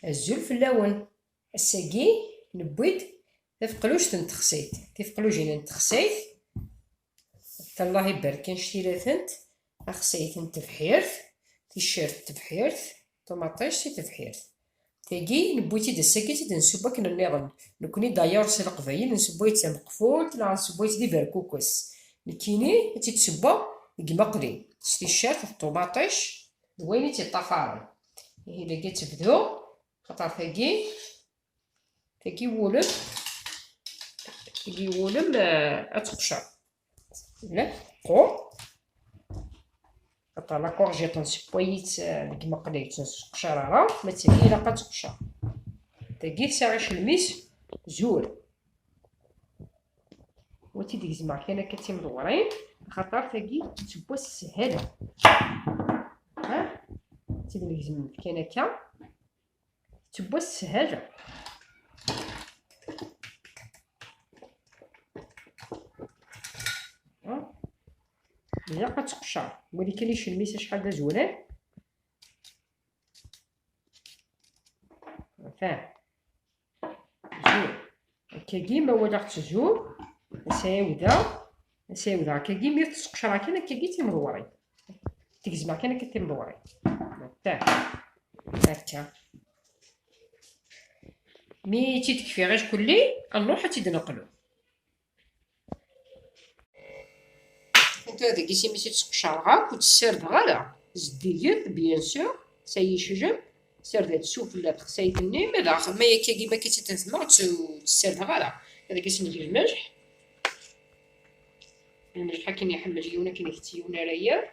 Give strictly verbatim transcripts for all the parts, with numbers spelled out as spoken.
Azul fell-awen. Ass-agi newwi-d tafeqluct n texsayt. Tifeqlujin n texsayt, Allah ibarek anect ila-tent. Taxsayt n tebḥirt, ticcert n tebḥirt, ṭumaṭic si tebḥirt. Tagi newwi-tt-id ass-agi, ad tt-id-nsubb akken nniḍen. Nekni d'ailleurs s Leqbayel nsewway-tt d tameqfult neɣ nsewway-tt d iberkukes. Nekkini ad tt-id-sewweɣ deg imeqli s ticcert d ṭumaṭic d wayen i tt-iṭṭafaren. Ihi dagi ad tebdu. Xaṭer tagi, tagi wulem, tagi wulem, eh, ad teqcer. La teqqur. Xaṭer la courgette nsewway-itt, eh, deg imeqli, ur tt-nesseqcar ara, ma d tagi ilaq ad teqcer. Tagi tesɛa icelm-is zur. Ur tt-id-gezmeɣ kan akka d timdewwrin, axaṭer tagi tewwa s sshala. Ha? Ur tt-id-negzem kan akka, tewwa s sshala. Ha? Ilaq ad teqcer. Wali kan icelm-is acḥal d azuran. Fah. Zur. Akkagi, ma walaɣ-tt zur, ad s-ɛiwdeɣ, ad s-ɛiwdeɣ. Akkagi, mi tesseqcer akken, akkagi timdewwrin. Tegzem akken, akka timdewwrin. Fah. Akka. Mi tt-id-kfiɣ ickulli, ad nruḥ ad tt-id-neqlu. Anta deg isem-is i tt-qecreɣ akk, ur tt-ssardeɣ ara. Zeddiget, bien sûr, ça y est, ccjem. Ssardeɣ-tt sufella texsayt-nni, ma d ax-, ma yakkagi ma akka tt-id-tafem, ur tt-, ur tt-ssardeɣ ara. Ad ak-as-neg lmelḥ. Lmelḥ akken iḥemmel yiwen, akken itett yiwen ara yerr.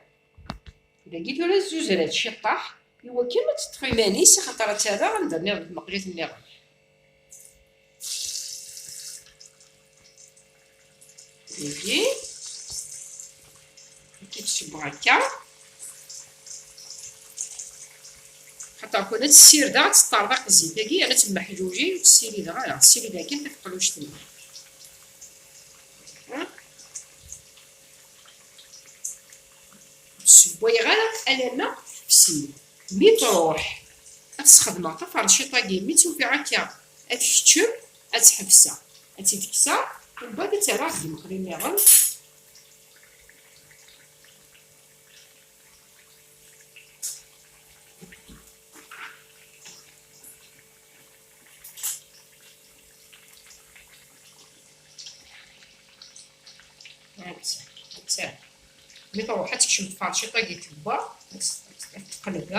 Dagi tura tezzuzer-as ciṭṭaḥ, iwakken ad teṭṭef iman-is, axaṭer ad tt-rreɣ anda nniḍen, tmeqlit nniḍen. Dagi, ad k-id-ssewweɣ akka. Xaṭer kun ad ssirdeɣ, ad teṭṭerḍeq zzit-agi, yerna temmeḥjuji, ur tt-ssirideɣ ara, ssirideɣ kan tafeqluct-nni. Ur ssewwayeɣ ara alamma tefsi. Mi truḥ, ad sxedmeɣ taferciṭ-agi, mi tt-ufiɣ akka ad tkeččem, ad tt-ḥebseɣ, ad tt-id-kkseɣ, mbeɛd ad tt-rreɣ deg imeqli nniḍen. Hatta, hatta. Mi truḥ ad tekcem tferciṭ-agi tewwa, ad tt-, ad tt-, ad teqleb.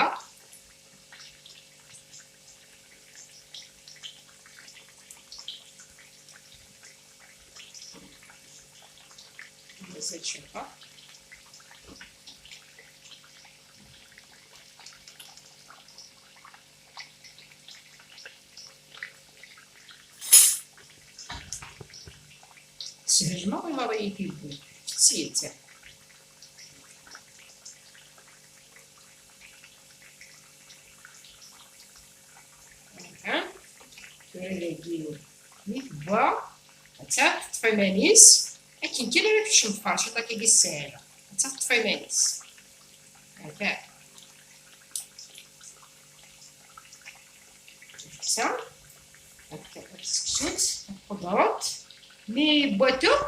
Mazal cwiṭ. Shelmeɣ imaḍ-iyi-t-yewwin. Fsiet. Aha. Tura dagi mi tewwa, atta teṭṭef iman-is. Akken kan ara tekcem tferciṭ akka i ssahla. Atta teṭṭef iman-is. Atta. Teksa. Atta, seksu-tt, qudret. Mi wwat akk,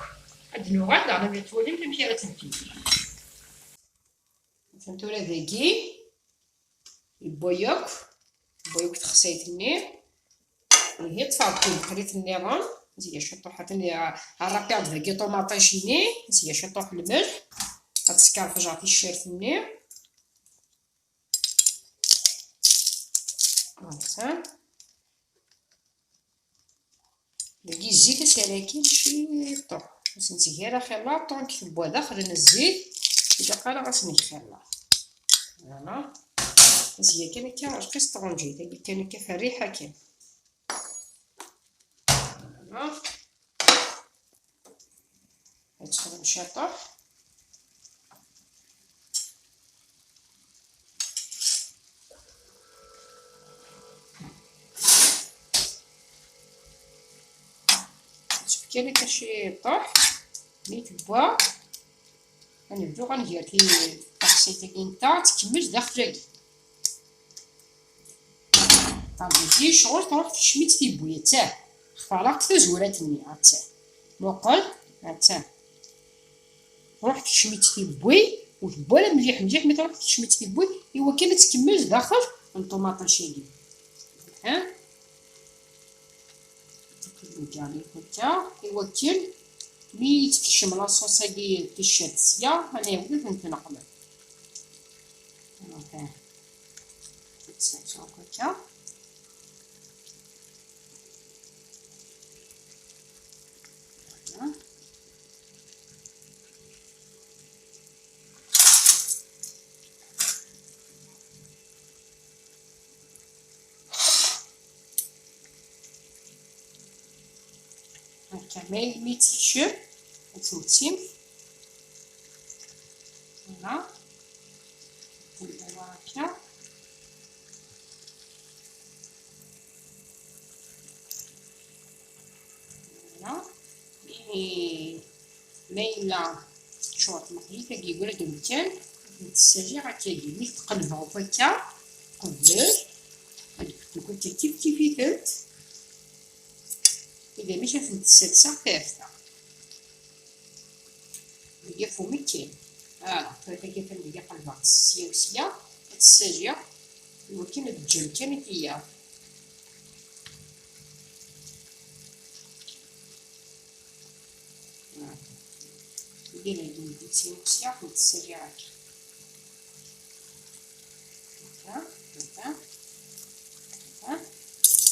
ad d-nuɣal daɣen ad twalimt amek ara tt-nefk. Atan tura dagi, yewwa yakk, yewwa yakk texsayt-nni. Ihi, ṭṭfeɣ-d timeqlit nniḍen, nsiya ciṭuḥ, atan rrapiɣ-d dagi ṭumaṭic-nni, nsiya ciṭuḥ lmelḥ, ad skerfejeɣ ticcert-nni. Voilà. Dagi zzit asarakin ciṭuḥ. Ur s-netteg ara xilla, tant que tewwa daxel n zzit, ilaq ara ad s-neg xilla. Voilà. Zya kan akka, lqis tṛunǧit, tagi kan akka f rriḥa kan. Voilà. Ad texdem ciṭuḥ. Kan akka ciṭuḥ, mi tewwa, ad nebdu ad nger ti-, taxsayt-agi-nteɣ, ad tkemmel daxel-agi. Ɣer dagi ccɣel, truḥ tekcem-itt tibwi, attah. Xtareɣ-d tazurant-nni, attah. Muqel, attah. Truḥ tekcem-itt tibwi, ur tewwi ara mliḥ mliḥ, mi truḥ tekcem-itt tibwi, iwakken ad tkemmel daxel n ṭumaṭic-agi. Ha? Nǧarif akka, iwakken mi tekcem laṣuṣ-agi ticcert sya, ad nɛiwed ad tent-neqleb. Attah. Ad tt-nettu akka. Akka, ma, mi tekcem, ad tewtim. Voilà. Voilà, akka. Voilà. Et ma yella teččur tmeqlit-agi deg umkan, ad tent-ssaliɣ akkagi. Mi t-qelbeɣ akk akka, qbel, ad tent-kkif kif-itent. Idamik ad tent-sserseɣ tafta. Deg afumi kan. Voilà, tura tagi atan deg qelbeɣ-tt sya u sya, ad tt-ssaliɣ, iwakken ad ǧǧen kan i tiyaḍ. Voilà. Deg dagi, deg sin u sya, ad tent-ssaliɣ akka. Hkka, hkka, hkka.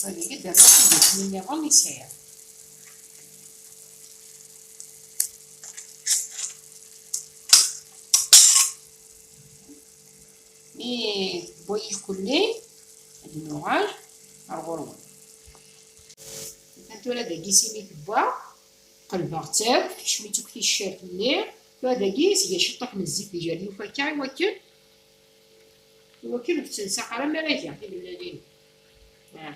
Wagi d amek i d-isem nniḍen i sɛiɣ. Mi tewwa-yi lkulli, ad nuɣal ar ɣur-wen. Atan tura dagi simi tewwa, qelbeɣ-tt akk, tekcem-itt akk ticcert-nni. Tura dagi, seg ciṭṭaḥ n zzit di jerni-f akka, iwakken Iwakken ur tt-nsaq ara mi ara geɣ timellalin. Ah.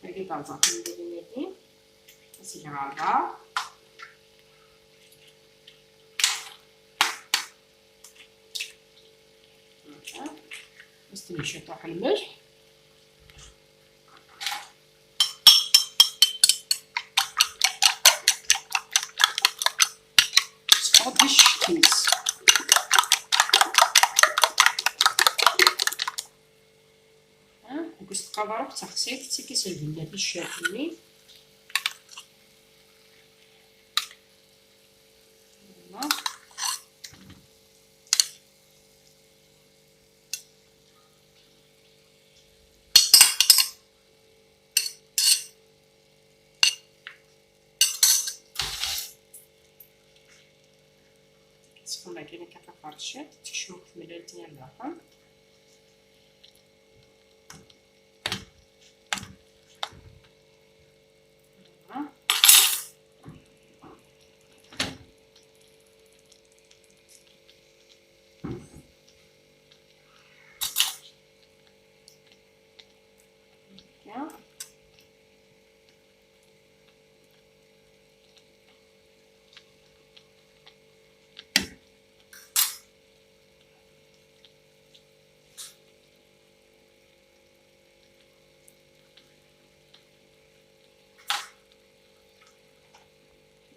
Agi d-rẓeɣ timellalin-agi. Ad s-geɣ ṛṛa. Ah. Ad s-tini ciṭuḥ lmelḥ. Sfeḍ di ccekk-is. Ha, deg ustqaḍer akk d taxsayt, tettak-as lbenna ticcert-nni. Voilà. Tesfeḍ-agi akka taferciṭ, tekcem akk temlalt-nni ar daxel.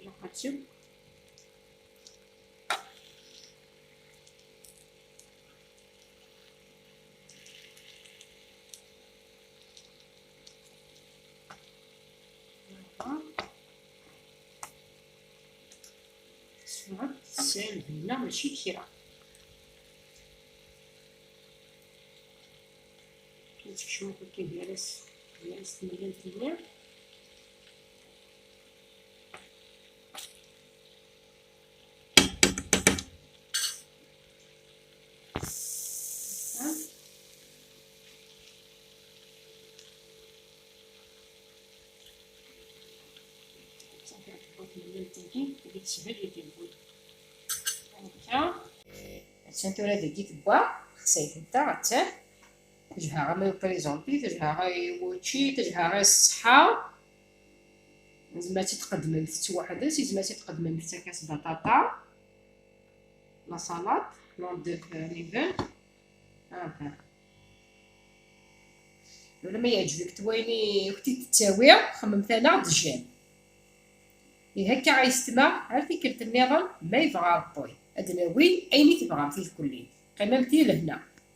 Ilaq ad tsew. Tesɛa, tesɛa lbenna mačči d kra. Ad tekcem akk akka gar-as, gar-as tmellalt-nni. Ṣafi, tewwa tmellalt-agi, tagi teshel i tewwi. Akka. Attan tura dagi tewwa, xsayt-nteɣ, attan. Tejha-ɣ ama i upriẓunti, tejha-ɣ i wučči, tejha-ɣ i ṣṣeḥḥa. Yezmer ad tt-id-tqeddmemt weḥd-s, yezmer ad tt-id-tqeddmemt tettak-as baṭaṭa, la salade, l'endive, euh, niven. Aha. Wala ma yeɛǧeb-ik wayen i k-t-id-tettawi, xemmemt-aneɣ-d j'aime. Ihi akka a yessetma, ar tikkelt nniḍen, ma yebɣa Ṛebbi, ad d-nawi ayen i tebɣamt i tkelli. Qqimemt i lehna.